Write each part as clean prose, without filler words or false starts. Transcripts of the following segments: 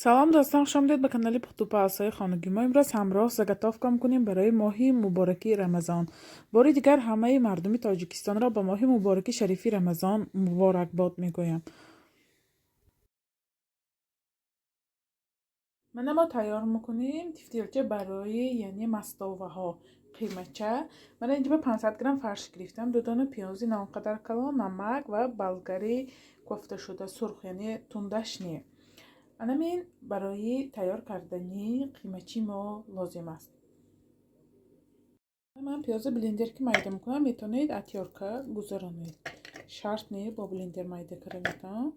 Салом дӯстон, хуш омадед ба канали Пухтупазҳои хонагӣ. Мо имрӯз ҳамроҳ заготовка мекунем барои моҳи мубораки Рамазон. Бори дигар ҳамаи мардуми Тоҷикистонро ба моҳи мубораки шарифи Рамазон муборакбод мегӯям. Мана мо тайёр мекунем тифтилча барои, яъне мастоваҳо, қимача. Мана инҷа ба 500 грамм фарш гирифтам, ду дона пиёзи на он қадар калон, намак ва болгари кофташуда сурх, яъне тундаш не. Анамин барои тайёр кардани қимачи мо лозим аст. Ман пиёза блендер ки майда мекунам, метавонед отёрка гузаронед. Шарт не бо блендер майда карданатон.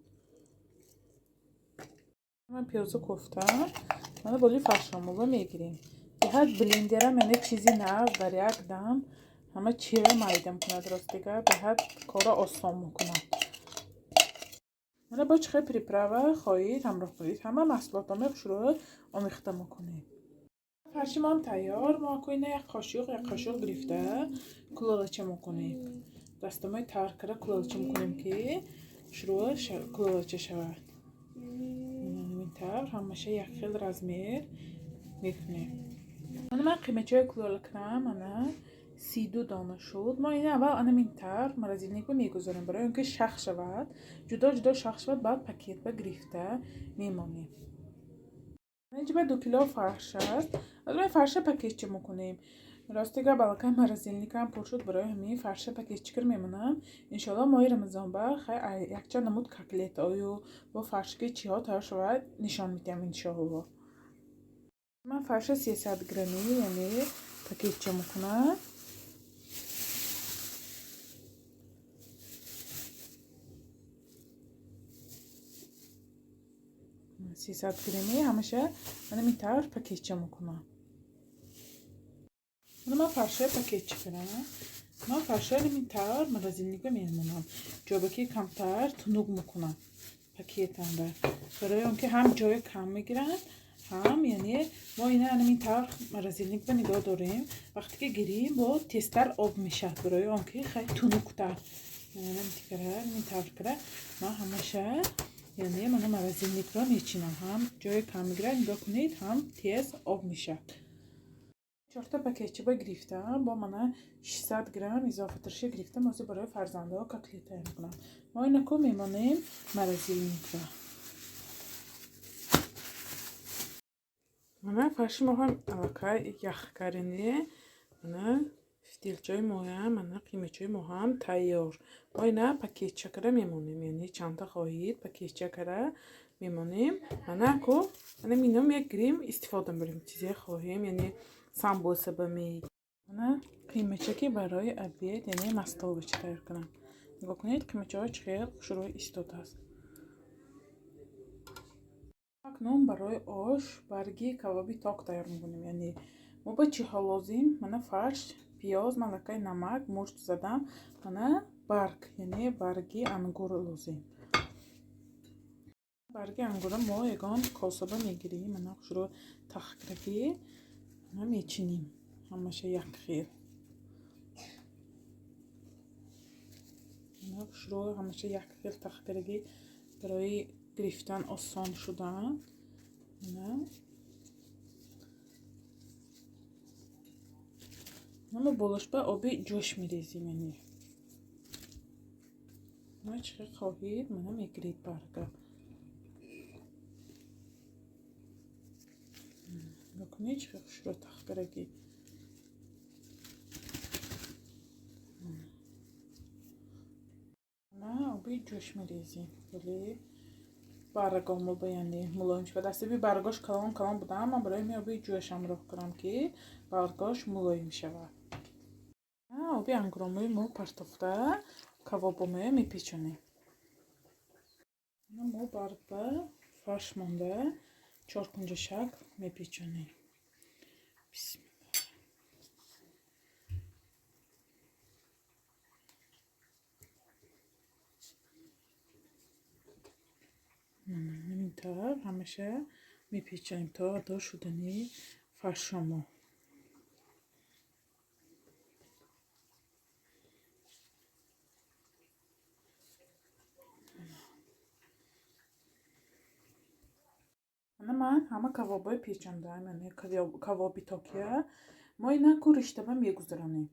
Ман пиёза кофтам, мана боли фаршомола мегирем. Беҳад блендерам яъне чизи нав, дар як дам ҳама чира майда мекунад, ростига беҳад корро осон мекунад. Мана бо чӣ хел приправа хоҳед ҳамроҳ кунед. Ҳама маҳсулотҳо хушрӯ омехта мекунем. Фарши моам тайёр. Мо акоина як қошиқ, як қошиқ гирифта кулолача мекунем. Дастамои тар карда кулолача мекунем, ки хушрӯ кулолача шавад. Ин тавр ҳамаша як хел размер мекунем. Мана ман қимачаҳои кулола кардам, мана 32 дона шуд. Мо ина аввал анамин тавр морозильникба мегузорем, барои он ки шах шавад, ҷудо ҷудо шах шавад, баъд пакетба гирифта мемонем. Инҷа 2 кило фарш аст. Аз мо фарша пакетча мекунем. Рости гап, аллакай морозильникам пур шуд, барои ҳамин фарша пакетча кар мемонам. Иншоалло моҳи Рамазонба хай якчанд намуд котлетою бо фаршки чиҳо тайёр шавад, нишон медиҳам иншоалло. Ман фарша 300 граммӣ, яъне пакетча мекунам. 300 граммӣ ҳамаша мана ин тавр пакетча мекунам. Мана ман фаршаи пакетча кардам. Ман фаршаи ин тавр морозильникба мемонам. Ҷобаки камтар тунук мекунам пакетамда. Барои он ки ҳам ҷои кам мегиранд, ҳам яъне мо ина ин тавр морозильникба нигоҳ дорем. Вақте ки гирим, бо тезтар об мешавад, барои он ки хеле тунуктар. Ин тавр кара ман ҳамаша, яъне мана морозильникро мечинам. Ҳам ҷои кам мегирад, нигоҳ кунед, ҳам тез об мешавад. Чорта пакетчаба гирифтам, бо мана 600 грамм изофатарша гирифтам, ҳозир барои фарзандҳо котлет тайёр мекунам. Мо инако мемонем морозильникро. Мана фарши мо ҳам аллакай ях карине. Мана фитилчаи моям, мана қимачаи мо ҳам тайёр. Мо ина пакетча кара мемонем, яъне чандта хоҳед пакетча кара мемонем. Мана ко мана мино мегирем, истифода мебарем, чизе хоҳем, яъне самбуса ба ми. Мана қимача ки барои обед, яъне мастовача тайёр кунам. Нигоҳ кунед, қимачаҳо чӣ хел хушрӯ истодааст. Акнун барои ош барги кабоби ток тайёр мекунем. Яъне мо ба чиҳо лозим? Мана фарш, пиёз, малакаи намак, мурч задам, мана барг, яъне барги ангур лозим. Барги ангурро мо ягон косаба мегирем, мана хушрӯ тахкрагӣ мана мечинем ҳамаша як хел. Мана хушрӯ ҳамаша як хел тахкрагӣ барои гирифтан осон шудан. Мана мо болошба оби ҷӯш мерезем, яъне ма чӣ хел хоҳед, мана мегиред барга. Нигоҳ кунед, чӣ хел хушрӯ тахкрагӣ. Мана оби ҷӯш мерезем. Вале баргомо ба, яъне мулоим шавад. Асаби баргош калон калон будам, ман барои ҳамин оби ҷӯш ҳамроҳ кардам, ки баргош мулоим шавад. Оби ангуромои мо партофта кавобомоя мепечонем. Мо барг ба фарш монда чоркунҷа шакл мепечонем. Бисмилла. Ҳамин тавр ҳамаша мепечонем то адо шудани фаршомо. Мана ман ҳама кавобҳои печондаам, яъне кавоби токия. Мо ина ку риштаба мегузаронем.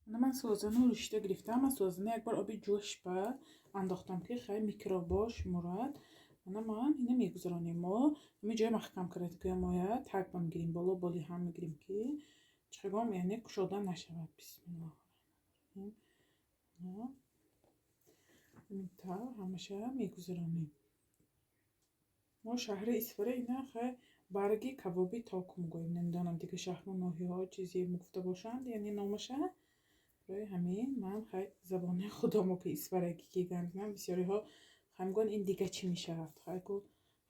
Мана ман сӯзану ришта гирифтам. Ман сӯзана як бор оби ҷӯшба андохтам, ки хай микробош мурад. Мана ман ина мегузаронем. Мо ҳамин ҷоя маҳкам карда моя тагба мегирем, боло боли ҳам мегирем, ки чигом яъне кушода нашавад. Бисмиллоҳ. Ҳамин тавр ҳамаша мегузаронем. Мо шаҳри Исфара ина хай барги кавоби ток мегӯем. Намедонам, дига шаҳру ноҳияҳо чизе мегуфта бошанд, яъне номаша. Барои ҳамин ман хай забони худомо ки исфарагӣ ки гап мезанам, бисёриҳо хай мегӯянд, ин дига чӣ мешавад. Хай ку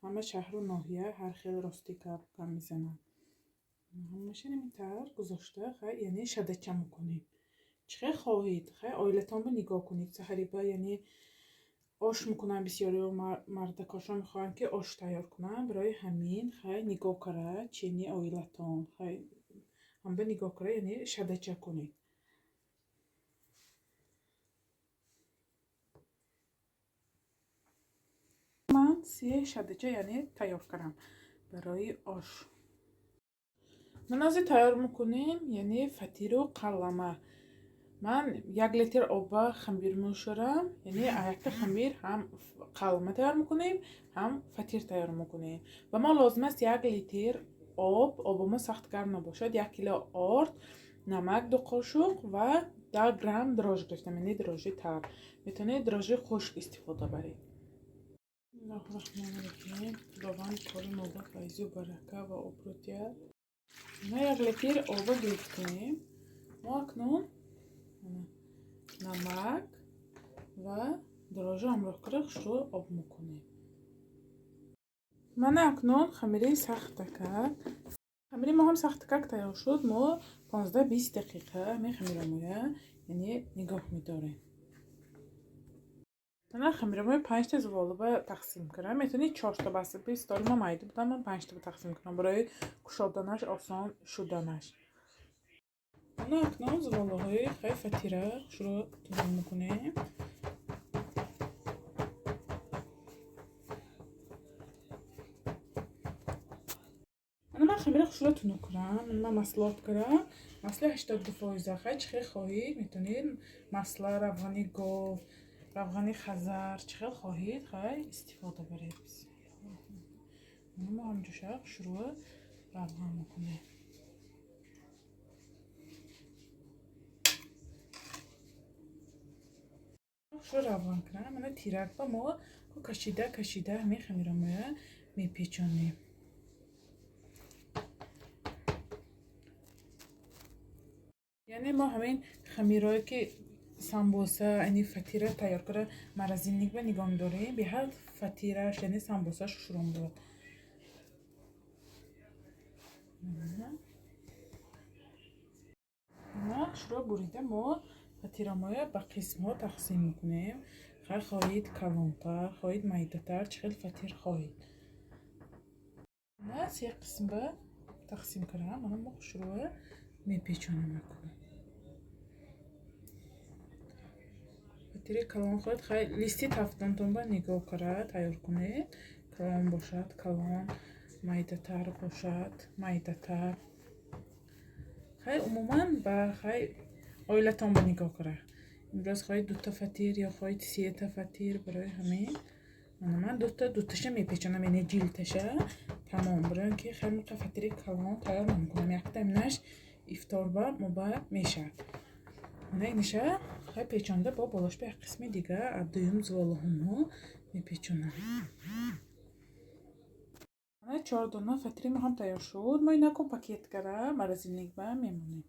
ҳама шаҳру ноҳия ҳар хел рости гап мезананд. Ҳамаша ҳамин тавр гузошта хай яъне шадача мекунем. Чӣ хел хоҳед, хай оилатонро нигоҳ кунед. Саҳариба яъне ош мекунанд бисёриҳо, мардакошон мехоҳанд, ки ош тайёр кунанд. Барои ҳамин хай нигоҳ кара чени оилатон, хай ҳамба нигоҳ кара, яъне шадача кунед. Ман се шадача яъне тайёр кардам барои ош. Ман ҳозир тайёр мекунем, яъне фатиру қалама. Ман 1 литр обба хамир мешӯрам, яъне якта хамир ҳам қалама тайёр мекунем, ҳам фатир тайёр мекунем. Ба мо лозим аст 1 литр об, обамо сахт гарм набошад, 1 кило орд, намак 2 қошуқ ва 10 грамм дрожж гирифтам, яъне дрожжи тар. Метавонед дрожжи хушк истифода баред. Бисмиллоҳи раҳмони раҳим. Худованд кори моба файзу барака ва обрӯ диҳад. Ма 1 литр оба гирифтем. Мо акнун намак ва дрожжа ҳамроҳ карда хушрӯ об мекунем. Мана акнун хамири сахтакак. Хамири мо ҳам сахтакак тайёр шуд. Мо 15-20 дақиқа ҳамин хамирамоя яъне нигоҳ медорем. Мана хамирамоя 5та зуволаба тақсим кардам. Метавонед 4та баста, стори мо майда будам, ман 5та тақсим кардам барои кушоданаш осон шуданаш. Мана акнун зуволаҳои хай фатира хушрӯ тунук мекунем. Мана ман хамира хушрӯ тунук кардам. Ман масло об кардам. Маслои 82%. Хай чӣ хел хоҳед, метавонед масла, равғани гов, равғани хазар, чӣ хел хоҳед, хай истифода баред. Мана мо ҳамҷоша хушрӯ равған мекунем. Хушрӯ равған кардам. Мана тиракба мо кашида кашида ҳамин хамирамоя мепечонем. Яъне мо ҳамин хамирое ки самбоса, яъне фатира тайёр карда морозильникба нигоҳ медорем, беҳад фатираш, яъне самбосаш хушрӯ мебурад. Мана хушрӯ бурида мо фатирамоя ба қисмҳо тақсим мекунем. Хай хоҳед калонтар, хоҳед майдатар, чӣ хел фатир хоҳед. Мана се қисмба тақсим кардам. Мана мо хушрӯа мепечонем акнун. Фатири калон хоҳед, хай листи тафтонтонба нигоҳ кара тайёр кунед. Калон бошад калон, майдатар бошад майдатар. Хай умуман ба хай оилатонба нигоҳ кара. Имрӯз хоҳед дута фатир ё хоҳед сета фатир, барои ҳамин мана ман дуташа мепечонам, яъне ҷилташа тамом, барои он ки хай муқа фатири калон тайёр намекунам. Якта инаш ифторба моба мешавад. Мана инаша хай печонда бо болошба як қисми дига аз дуюм зуволаҳомо мепечонам. Мана 4 дона фатири мо ҳам тайёр шуд. Мо инако пакет кара морозильникба мемонем.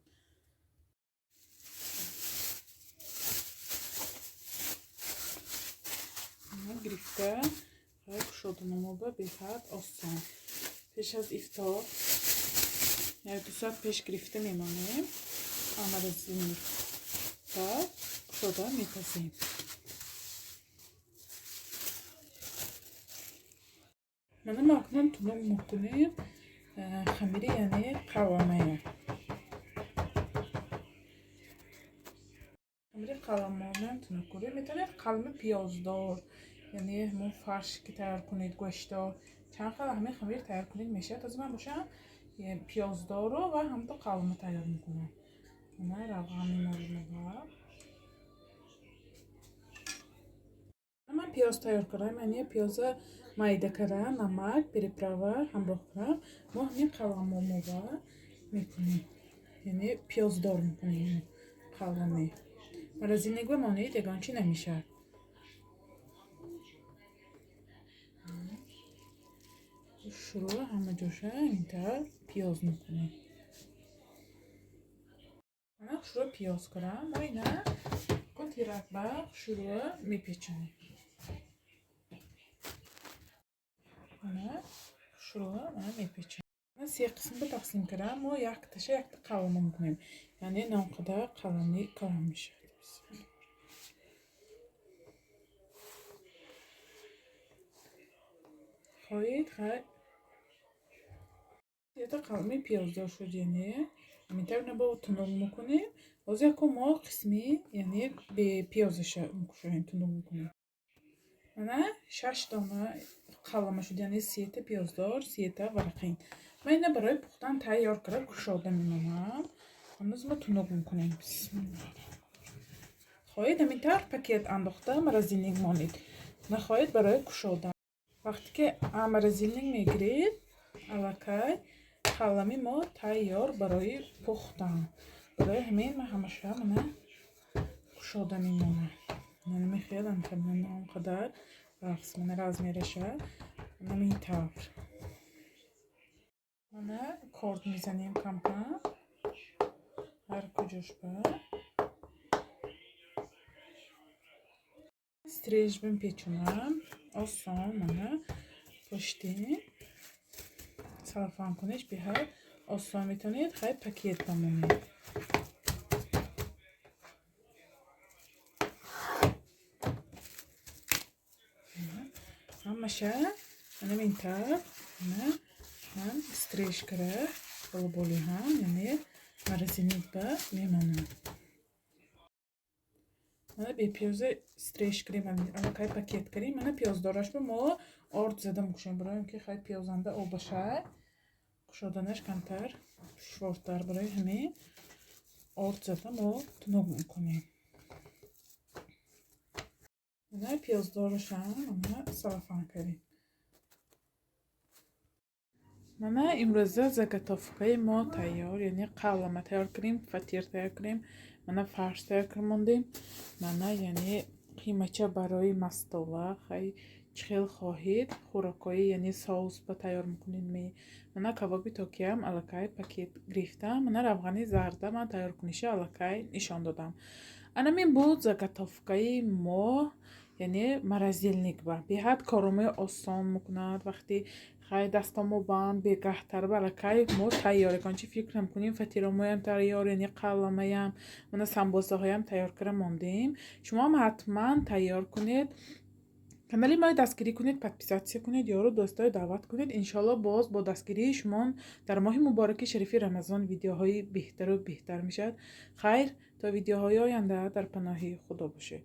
Гирифта хай кушоданамоба беҳад осон. Пеш аз ифтор 1-2 соат пеш гирифта мемонем. Морозильник ва кушода мепазем. Мана мо акнун тунук мекунем хамири, яъне қаламая. Хамири қаламонам тунук кунем. Метавонед қалами пиёздор Яъне ҳамон фарш ки тайёр кунед, гӯшто чанд хел ҳамин хамир тайёр кунед мешавад. Ҳозир ман бошам пиёздору ва ҳамто қалама тайёр мекунам. Мана равған мемолем. Ман пиёз тайёр кардам, яъне пиёза майда кардам, намак, приправа ҳамроҳ кардам. Мо ҳамин қаламомова мекунем, яъне пиёздор мекунем қалами. Морозильник ба монед, ягон чи намешавад. Шурӯъ ҳама ҷоша интар пиёз мекунем. Мана хушрӯ пиёз кардам. Мо ина кун тиракба хушрӯ мепечонем. Мана хушрӯ мана мепечонем. Се қисмба тақсим кардам. Мо якташа якта қалама мекунем. Яъне нонқадар қалами калон мешавад. Хоҳед хай ята қалами пиёздор шуд, яъне ҳаминтавр бо тунук мекунем. Ҳозир яко мо қисми яъне бепиёзаша мекушоем, тунук мекунем. Мана 6 дона қалама шуд, яъне 3та пиёздор, 3та варақин. Ман ина барои пухтан тайёр карда кушода мемонам. Ҳанӯз мо тунук мекунем. Бисмиллоҳ. Хоҳед ҳамин тавр пакет андохта морозильник монед, нахоҳед барои кушодан. Вақте ки морозильник мегиред, аллакай қалами мо тайёр барои пухтан. Барои ҳамин ман ҳамаша мана кушода мемонам. Мана мехелам он қадар рақс мана размераша ҳамин тавр. Мана корд мезанем кам-кам ҳар куҷош ба. Стриж бимпечонам. Осон мана пушти салафан куниш беҳад осон, метавонед хай пакет бамонед. Ҳамаша ҳамин тавр мана ман стриж кара болоболи ҳам, яъне морозильник ба мемонам. Мана бепиёза стриж кардем, аллакай пакет кардем. Мана пиёздорашба мо орд зада мекушем, барои он ки хай пиёзанда обашай кушоданаш камтар душвортар. Барои ҳамин орд зада мо тунук мекунем. Мана пиёздорашам мана салафан кардем. Мана имрӯза заготовкаи мо тайёр, яъне қалама тайёр кардем, фатир тайёр кардем, мана фарш тайёр карда мондем. Мана яъне қимача барои мастова, хай чӣ хел хоҳед хӯрокҳои яъне соус ба тайёр мекунед ме. Мана кабоби токиям аллакай пакет гирифтам. Мана равғани зарда ман тайёр куниша аллакай нишон додам. Анамин буд заготовкаи мо, яъне морозильник ба. Беҳад коромои осон мекунад. Вақти хай дастомо банд бегаҳтар ба аллакай мо тайёр ягон чи фикр намекунем. Фатиромоям тайёр, яъне қаламаям, мана самбосаҳоям тайёр карда мондем. Шумоам ҳатман тайёр кунед. Канали моро дастгирӣ кунед, подписаться кунед, ёру дӯстое даъват кунед. Иншоалло боз бо дастгирии шумо дар моҳи мубораки шарифи Рамазон видеоҳои беҳтару беҳтар мешавад. Хайр, то видеоҳои оянда дар паноҳи Худо бошед.